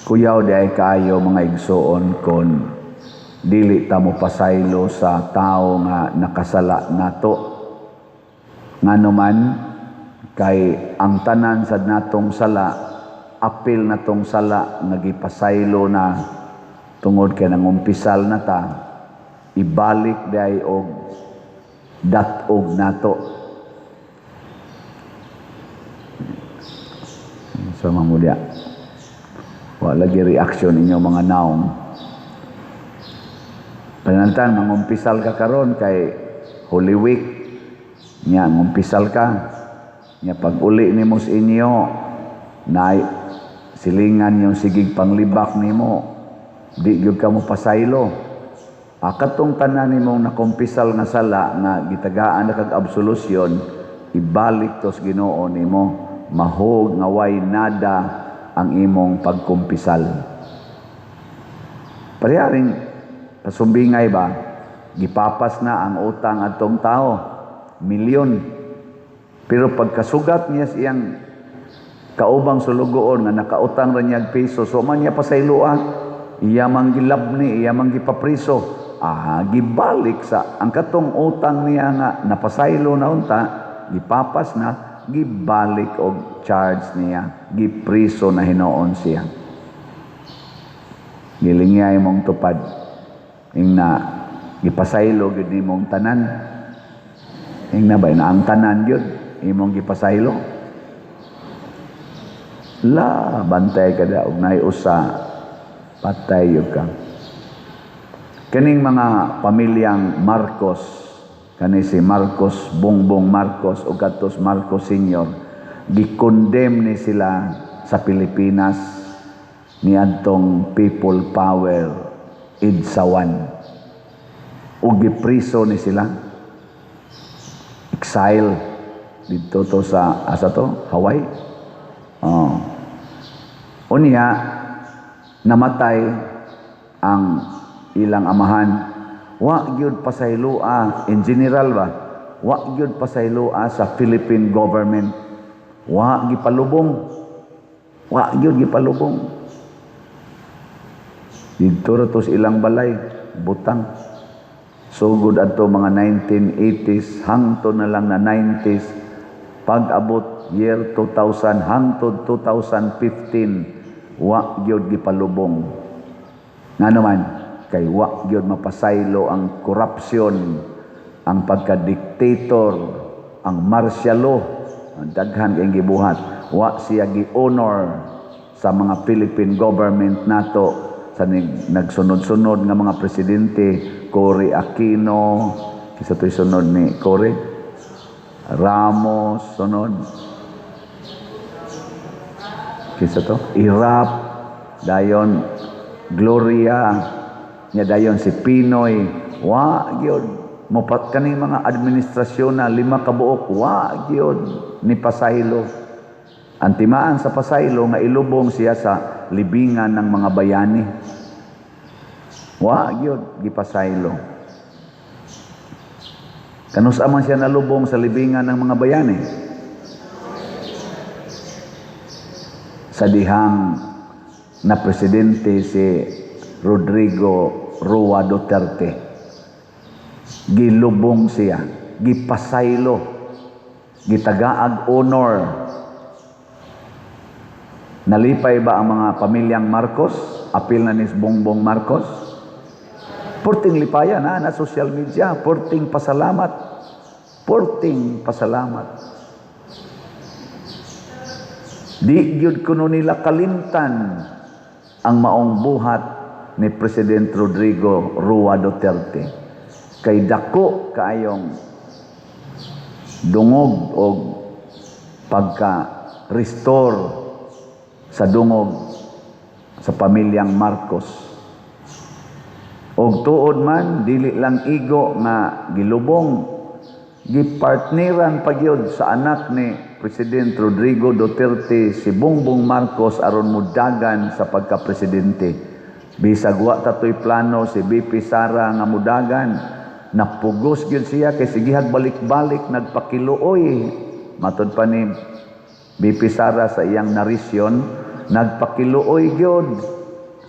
Kuyaw diay kaayo, mga igsoon, kon dili ta mo pasaylo sa tao nga nakasala nato. Ngano man, kay ang tanan sa natong sala, apil natong sala nga gipasaylo na tungod kay nangumpisal na ta, ibalik diay og dat-og nato. So mamudya. Wa lagi reaction inyo mga naong. Panantan, mangumpisal ka karon kay Holy Week. Nya, ngumpisal ka. Nya, pag uli nimo sa inyo, na silingan yung sigig panglibak nimo, di gyud ka mo pasaylo. Katong tanan nimong nakumpisal nga sala nga gitagaan na kag absolusyon, ibalik tos Ginoo nimo, mahog nga way nada ang imong pagkumpisal. Pareharing pasumbingay ba, gipapas na ang utang atong tao, milyon. Pero pagkasugat niya sa iyang kaubang sulugoon nga nakautang ra niya piso, so man niya pasayloa, iya man gilabni, iya man gipapriso. Gibalik sa ang katong utang niya nga napasaylo na unta, gipapas na, gibalik og charge niya, gipriso na hinuon siya. Gilingya imong tupad. Ingna gipasaylo gyud nimong tanan. Ingna ba na ang tanan gyud imong gipasaylo? La, bantay ka da og naay usa, patay gyud ka. Kaning mga pamilyang Marcos, kani si Marcos Bongbong Marcos o katos Marcos Senior, gikondemn ni sila sa Pilipinas niadtong People Power EDSA 1. Ug gipriso ni sila. Exile didto to sa asa to? Hawaii. Oh. Unya namatay ang ilang amahan. Wa gyud pasayloa in general ba? Wa gyud pasayloa sa Philippine government. Wa gipalubong. Wa gyud gipalubong. Didto ra to sa ilang balay, butang. Sugod adto mga 1980s hangtod na lang na 90s, pag-abot year 2000 hangtod 2015, wa gyud gipalubong. Ngano man, kay wa gyud mapasaylo ang korupsyon, ang pagka-dictator, ang martial law, ang daghan kay gibuhat. Wa siya gi-honor sa mga Philippine government nato sa nagsunod-sunod nga mga presidente, Cory Aquino, isa to'y sunod ni Cory, Ramos, sunod. Kisa to? Erap, dayon Gloria, nya dayon si PNoy, wa gyud mopat kaning mga administrasyon na 5 ka buok, wa gyud ni pasaylo. Ang timaan sa pasaylo nga ilubong siya sa libingan ng mga bayani. Wa gyud gipasaylo. Kanus-a man siya nalubong sa libingan ng mga bayani? Sa dihang na presidente si Rodrigo Roa Duterte, gilubong siya, gipasaylo, gitagaag honor. Nalipay ba ang mga pamilyang Marcos? Apil na ni Bongbong Marcos? Porting lipaya na na social media, porting pasalamat, porting pasalamat. Di gyud kuno nila kalimtan ang maong buhat ni President Rodrigo Roa Duterte. Kay dako kaayong dungog og pagka-restore sa dungog sa pamilyang Marcos. Og tuod man, dili lang igo nga gilubong, gipartneran pa gyud sa anak ni President Rodrigo Duterte si Bongbong Marcos aron mudagan sa pagka-presidente. Bisag wa tatoy plano si BP Sara nga mudagan, napugos gyud siya kay sigihag balik-balik nagpakiluoy. Matod pa ni BP Sara sa iyang narisyon, Nagpakiluoy gyud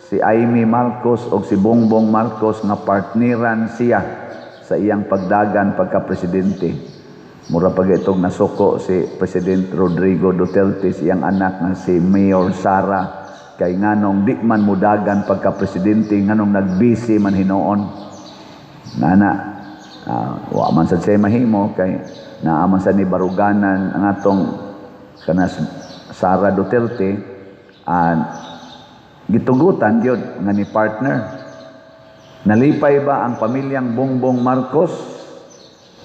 si Imee Marcos o si Bongbong Marcos nga partneran siya sa iyang pagdagan pagka-presidente. Mura pag itong nasuko si President Rodrigo Duterte sa iyang anak nga si Mayor Sara kay nganong di man mudagan pagka-presidente, nganong nagbisi man hinuon. Nana, wa man sad siya mahimo kay naa man sa ni baruganan ang atong kanas Sara Duterte, gitugutan gyud nga ni partner. Nalipay ba ang pamilyang Bongbong Marcos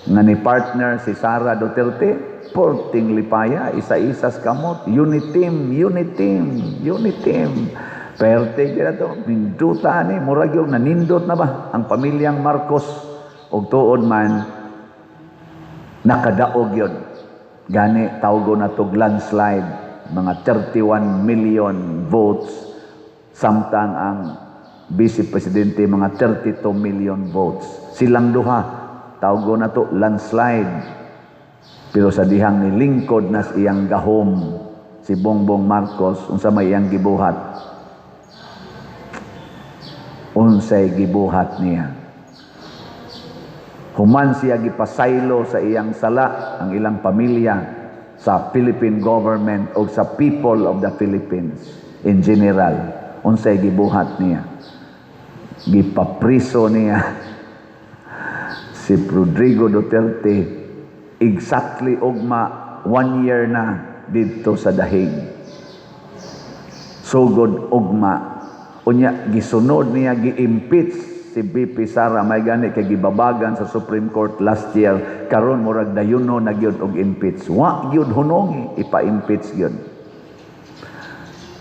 nga ni partner si Sara Duterte? Porting lipaya, isa-isas kamot, uniteam, uniteam, uniteam. Perte gyud to, ninduta ni, murag yung nanindot na ba ang pamilyang Marcos? Og tuod man, nakadaog yun. Gani tawgo na tog landslide, mga 31 million votes, samtang ang Vice Presidente mga 32 million votes. Silang duha, tawgo na to landslide. Pero sa dihang nilingkod nas iyang gahom si Bongbong Marcos, unsa may iyang gibuhat? Unsay gibuhat niya? Human siya gipasaylo sa iyang sala ang ilang pamilya sa Philippine government o sa people of the Philippines in general. Unsay gibuhat niya? Gipapriso niya si Rodrigo Duterte, exactly ugma one year na didto sa dahig. Sugod ugma. Unya gisunod niya gi-impeach si VP Sara, may gani kay gibabagan sa Supreme Court last year. Karon murag dayuno na gyud og impeach. Wa gyud hunongi, ipa-impeach gyud.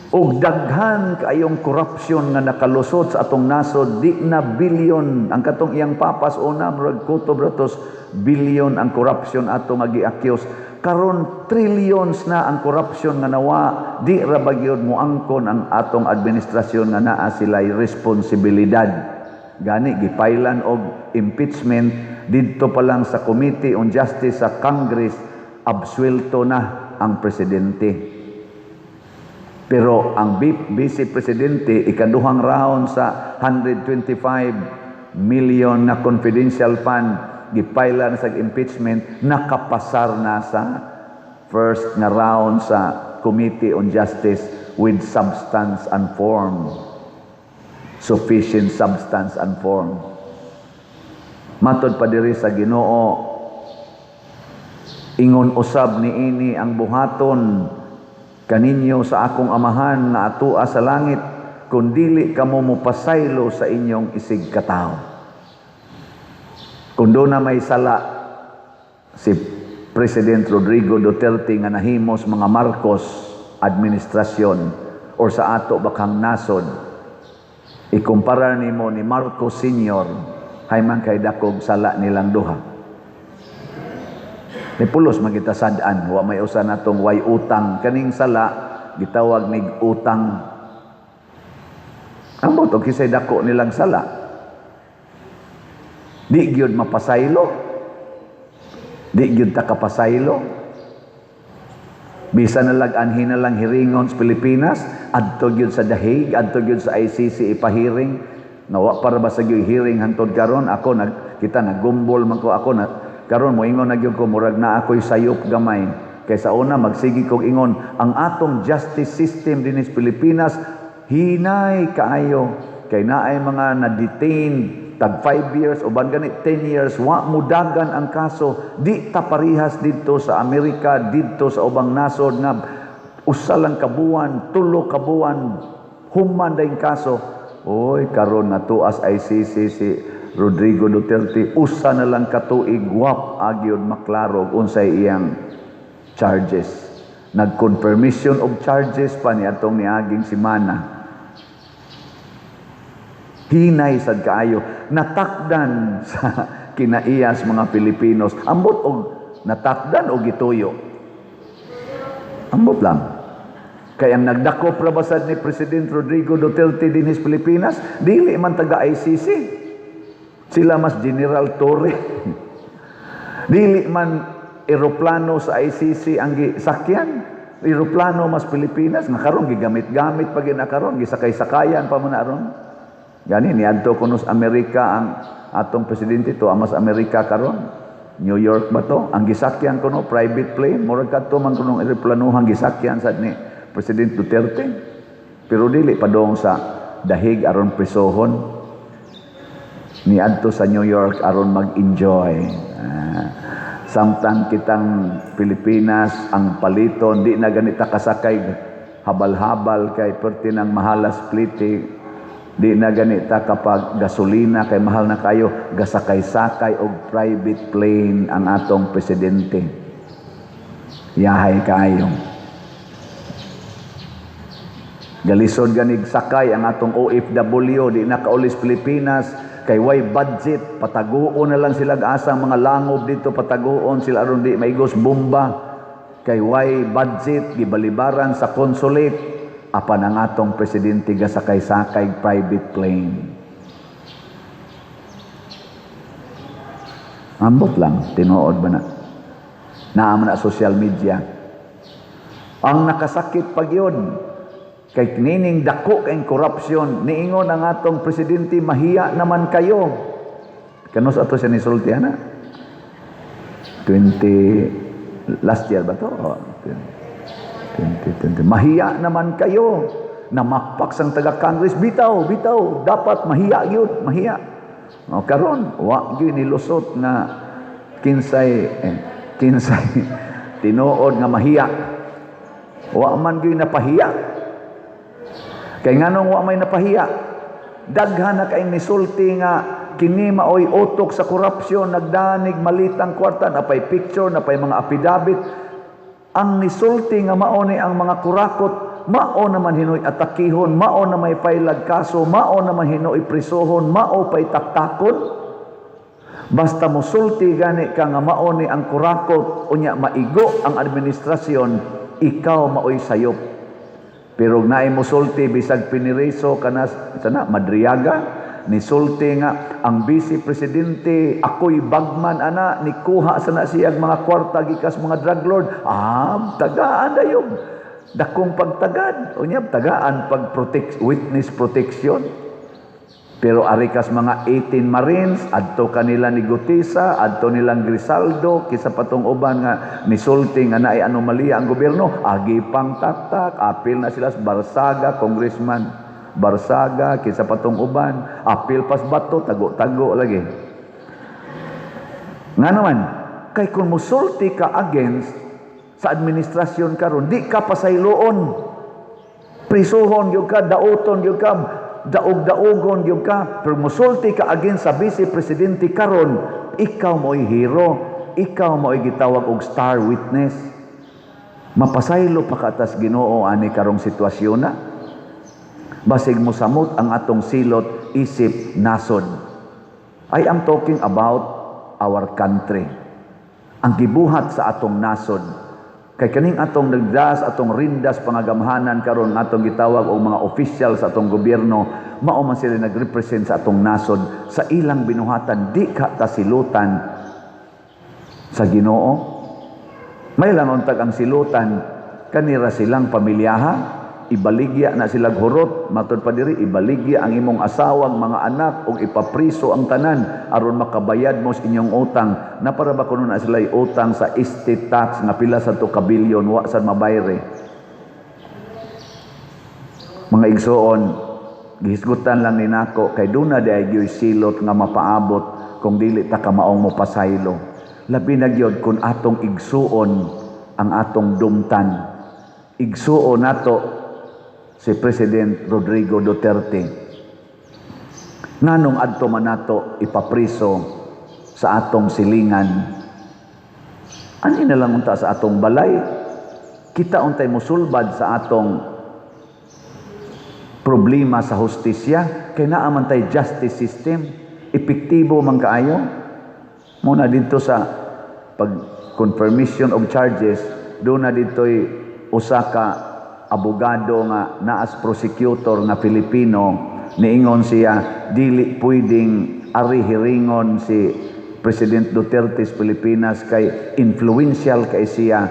Og daghan kaayong corruption nga nakalusot sa atong nasod, di na billion ang katong iyang papas una, murag kutob ratos billion ang corruption ato nga gi-accuse. Karon trillions na ang corruption nga nawa. Di ra ba gyud moangkon ang atong administrasyon nga naa sila'y responsibilidad? Gani gipailan og impeachment. Didto pa lang sa Committee on Justice sa Congress, absuelto na ang presidente. Pero ang Vice Presidente, ikaduhang round sa 125 million na confidential fund, gipaila na sa impeachment, nakapasar na sa first nga round sa Committee on Justice with substance and form. Sufficient substance and form. Matod pa diri sa Ginoo, ingon usab niini ang buhaton kaninyo sa akong Amahan nga atua sa langit kung dili kamo mopasaylo sa inyong isig katawo. Kung doon na may sala si President Rodrigo Duterte nga nahimos mga Marcos administrasyon or sa ato bakang nasod, ikumpara nimo ni Marcos Senior, hay man kay dakog sala nilang duha? Ni pulos magita sad-an, wa may usa natong way utang. Kaning sala gitawag nig utang. Ambot og kisay dako nilang sala? Di gyud mapasaylo. Di gyud ta kapasaylo. Bisan na lag anhi na lang hiringon sa Pilipinas, adto gyud sa The Hague, adto gyud sa ICC ipahiring. Nawa para ba sa gyud hearing hantod karon? Ako nag kita nagumbol man ko ako na karon, moingon na gyud ko, murag na ako'y sayop gamay. Kay sa una magsige kog ingon ang atong justice system dinhi sa Pilipinas hinay kaayo kay naay mga na-detain tag 5 years, uban gani 10 years, wa mudagan ang kaso. Di ta parihas didto sa Amerika, didto sa ubang nasod nga usa lang ka buwan, 3 ka buwan, human dayong kaso. Oy, karon natuas ICC si Rodrigo Duterte, usa na lang katuig, wap agyod maklaro unsay iyang charges. Nag-confirmation of charges pa ni atong niaging semana. Hinay sad kaayo, natakdan sa kinaiyas mga Pilipinos. Ambot og natakdan o gituyo? Ambot lang. Kay ang nagdakop ra basad ni President Rodrigo Duterte dinhi sa Pilipinas, dili man taga ICC. Sila mas General Torre. Dili man eroplano sa ICC ang gisakyan. Eroplano mas Pilipinas nga karon gigamit-gamit pa gyud na karon, gisakay-sakayan pa man na aron. Gani niadto kuno sa Amerika ang atong presidente to, amas Amerika karon. New York ba to? Ang gisakyan kuno private plane, murag kadto man kunong eroplanohang gisakyan sad ni President Duterte. Pero dili padong sa dahig aron prisohon. Niadto sa New York aron mag-enjoy. Samtang kitang Pilipinas ang paliton di na ganita kasakay habal-habal kay perti ng mahalas pliti, di na ganita kapag gasolina kay mahal na kayo, gasakay-sakay og private plane ang atong presidente. Yahay kaayo. Galisod ganig sakay ang atong OFW, di na kaulis Pilipinas kay way budget, pataguon na lang sila asang mga langob dito, pataguon sila aron di maigos bomba kay way budget, gibalibaran sa consulate. Apan ang atong presidente gasakay-sakay private plane. Ambot lang, tinuod ba na? Naa man na social media. Ang nakasakit pag yun, kay nining dako kay korupsyon, niingon ang atong presidente, mahiya naman kayo. Kanus ato siya nisulti ana? 20 last year ba to? Oh, 2020. Mahiya naman kayo. Namakpak sang taga-Congress, bitaw, bitaw, dapat mahiya yun, mahiya. O karon, wa gyud nilusot nga kinsay tinuod nga mahiya. Wa man gyud napahiya. Kay nganong wa may napahiya? Daghan na kayong nisulti nga kini maoy utok sa korupsyon, nagdanig malitang kwarta, napay picture, napay mga affidavit. Ang nisulti nga mao ni ang mga kurakot, mao naman hinoy atakihon, mao na may pailag kaso, mao naman hinoy prisohon, mao pay taktakon. Basta mosulti gani ka nga mao ni ang kurakot, unya maigo ang administrasyon, ikaw maoy sayop. Pero naay mosulti bisag piniriso kana sana Madriaga, nisulti nga ang vice presidente ako'y bagman ana, nikuha sana siyag mga kwarta gikas mga drug lord, tagaan dayon dakong pagtagad, unya tagaan pag protect, witness protection. Pero ari kas mga 18 Marines adto kanila ni Guteza, adto nilang Grisaldo, kisa patong uban nga nisulti nga naay anomalya ang gobyerno, agi pang taktak, apil na sila sa Barsaga, congressman Barsaga, kisa patong uban, apil pas bato, tago-tago lagi. Nga naman, kay kung musulti ka against sa administrasyon karon, di ka pasayloon. Prisuhon gyud ka, dauton gyud ka, daog-daugon gyud ka. Pero musulti ka against sa vice presidente karon, ikaw mo'y hero, ikaw mo'y gitawag og star witness. Mapasaylo pa katas Ginoo ani karong sitwasyon na. Basig mosamot ang atong silot isip nasod. I am talking about our country. Ang gibuhat sa atong nasod. Kay kaning atong nagdas, atong rindas pangagamhanan karon atong gitawag og mga official sa atong gobyerno, mao man sila nagrepresent sa atong nasod sa ilang binuhatan, di ka tasilutan sa Ginoo. May lang untag ang silutan kanira silang pamilyaha, ibaligya na sila hurot, matud pa diri ibaligya ang imong asawa, ang mga anak ug ipapriso ang tanan aron makabayad mo sa inyong utang. Na para ba kuno na sila utang sa estate tax nga pila sa 2 ka bilyon wa sad mabayre. Mga igsoon, gihisgutan lang ni nako kay duna di ay gyoy silot nga mapaabot kung dili ta kamaong mopasaylo. Labi na gyud kung atong igsuon ang atong dumtan. Igsuon nato si President Rodrigo Duterte. Nganong adto man nato ipapriso sa atong silingan? Ani na lang unta sa atong balay? Kita untay musulbad sa atong problema sa hustisya kay naa man tay justice system, epektibo man kaayo. Muna dito sa pag confirmation of charges, do na dito'y usa ka abogado nga naas prosecutor nga Pilipino, niingon siya dili pwedeng ari hiringon si President Duterte sa Pilipinas kay influential kay siya.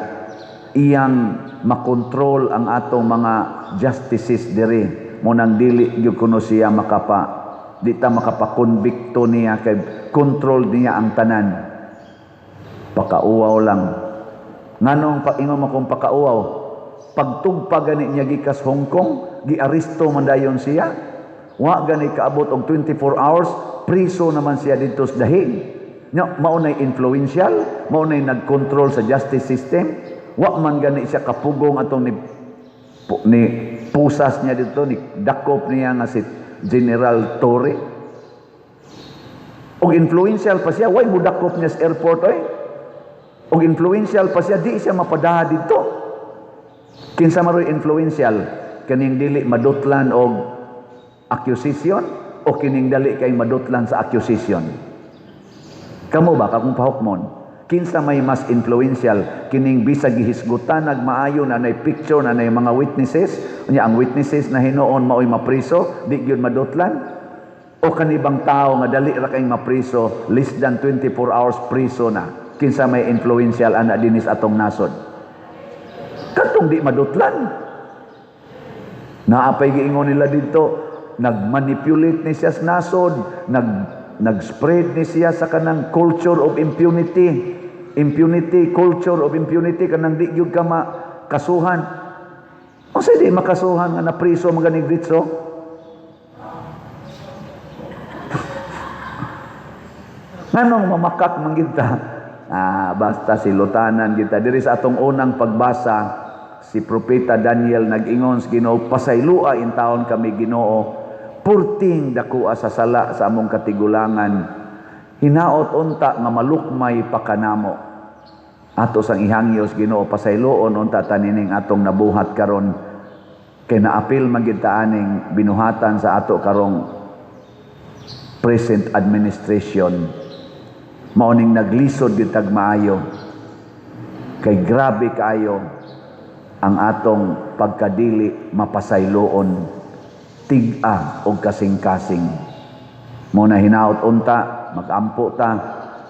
Iyang makontrol ang atong mga justices diri. Mao nang dili gyud kuno siya makapa, di ta makapakonbikto niya kay control niya ang tanan. Pakauwaw lang. Nganong paingon mo kung pakauwaw? Pagtugpa gani niya gikas Hong Kong, giaresto man dayon siya. Wa gani kaabot og 24 hours, priso naman siya didto sa Dahig. Nya mao nay influential, mao nay nag-control sa justice system. Wa man gani siya kapugong atong ni pusas niya dito, ni dakop niya nga si General Torre. Og influential pa siya, way mudakop niya sa airport oy. Og influential pa siya, di siya mapadaha dito. Kinsa maroy influential? Kaning dili madutlan og accusation o kining dali kay madutlan sa accusation? Kamo ba kakong pahukmon? Kinsa may mas influential? Kining bisag gihisgutan nagmaayo na nay picture na nay mga witnesses, unya ang witnesses na hinuon maoy mapriso, di gyud madutlan? O kanibang tao nga dali ra kay mapriso, less than 24 hours priso na? Kinsa may influential ana dinis atong nasod? Katong di madutlan. Naapay giingon nila dito, nagmanipulate ni siya sa nasod, nag-spread ni siya sa kanang culture of impunity. Impunity, culture of impunity, kanang di gyud ka makasuhan. O sa di makasuhan nga napriso mga ditso? Nganong mamakak man kita? Ah, basta silutanan kita. Diri sa atong unang pagbasa, si Propeta Daniel nag-ingon sa Ginoo, "Pasaylua in taon kami, Ginoo, purting dakua sa sala sa among katigulangan. Hinaot unta nga malukmay pa kanamo." Ato sang ihangyos Ginoo, pasayloon unta tanining atong nabuhat karon kay naapil man gid ta aning binuhatan sa ato karong present administration. Mao ning naglisod gyud tag maayo kay grabe kaayo ang atong pagkadili mapasayloon, tig-a og kasing-kasing. Mo na hinaot unta magampo ta,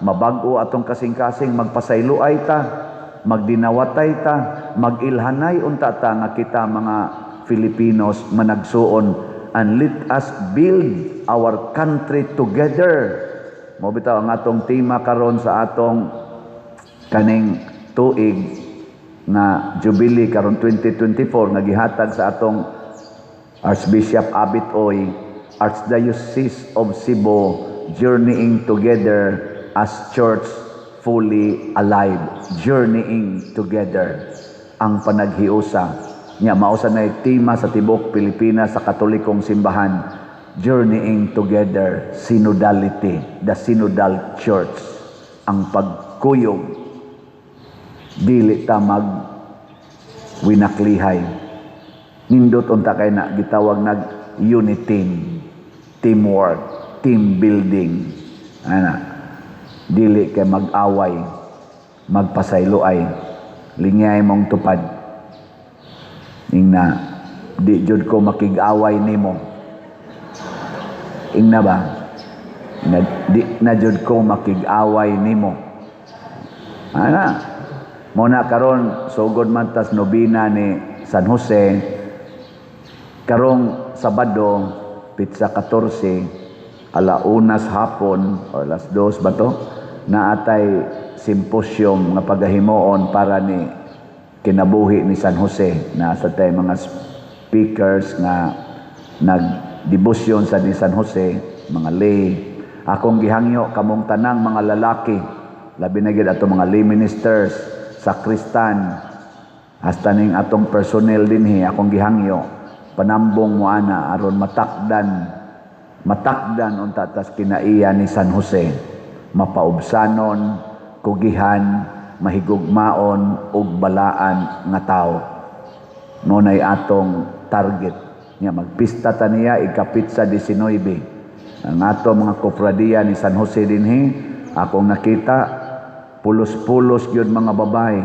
mabag-o atong kasing-kasing, magpasayloay ta, magdinawatay ta, magilhanay unta ta nga kita mga Filipinos managsuon, and let us build our country together. Mo bitaw ang atong tema karon sa atong kaning tuig nga Jubilee karon 2024 nga gihatag sa atong Archbishop Abit Oy, Archdiocese of Cebu, journeying together as church fully alive. Journeying together ang panaghiusa nya. Mao sa nay tema sa tibok Pilipinas sa Katolikong simbahan, journeying together, synodality, the synodal church, ang pagkuyog, dili ta mag winaklihay. Nindot unta kay na gitawag nag unity, teamwork, team building ana, dili kay mag-away, magpasayloay, lingay mong tupad. Ingna, "Di jud ko makig-away nimo." Ingna ba na, "Di na jud ko makig-away nimo." Ana mo na karon sugod man tas nobina ni San Jose karong Sabado, petsa 14, 1:00 hapon or 2:00 ba to, naatay symposium nga pagahimuon para ni kinabuhi ni San Jose na sa tay mga speakers nga nagdebosyon sa ni San Jose, mga lay. Akong gihangyo kamong tanang mga lalaki, labi na gid atong mga lay ministers, sakristan, hasta ning atong personnel dinhi, akong gihangyo panambong mo ana aron matakdan, matakdan unta tas kinaiya ni San Jose, mapaubsanon, kugihan, mahigugmaon ug balaan nga tawo. Mo nay atong target nya. Magpista ta niya ikapitsa 19. Ang ato mga kopradiya ni San Jose dinhi, akong nakita pulos-pulos gyud mga babae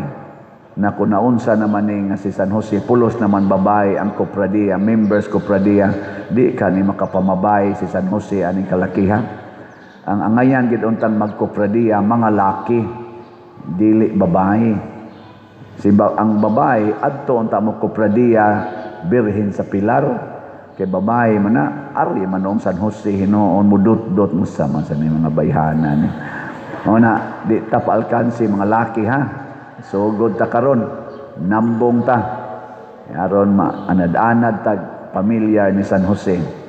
na kung naunsa naman ni nga si San Jose, pulos naman babae ang kopradiya, members kopradiya. Di ka ni makapamabay si San Jose aning kalakihan. Ang angayan gid untang magkopradiya mga laki, dili babae. Si ba, ang babae adto unta mo kopradiya Birhen sa Pilar, kay babae man na, ari man noong San Jose hinuon mo dot-dot mo sa man sa mga bayhana ni. O na, di ta paalkansi, mga laki, ha. Sugod ta karon, nambong ta. Aron ma anad-anad tag pamilya ni San Jose.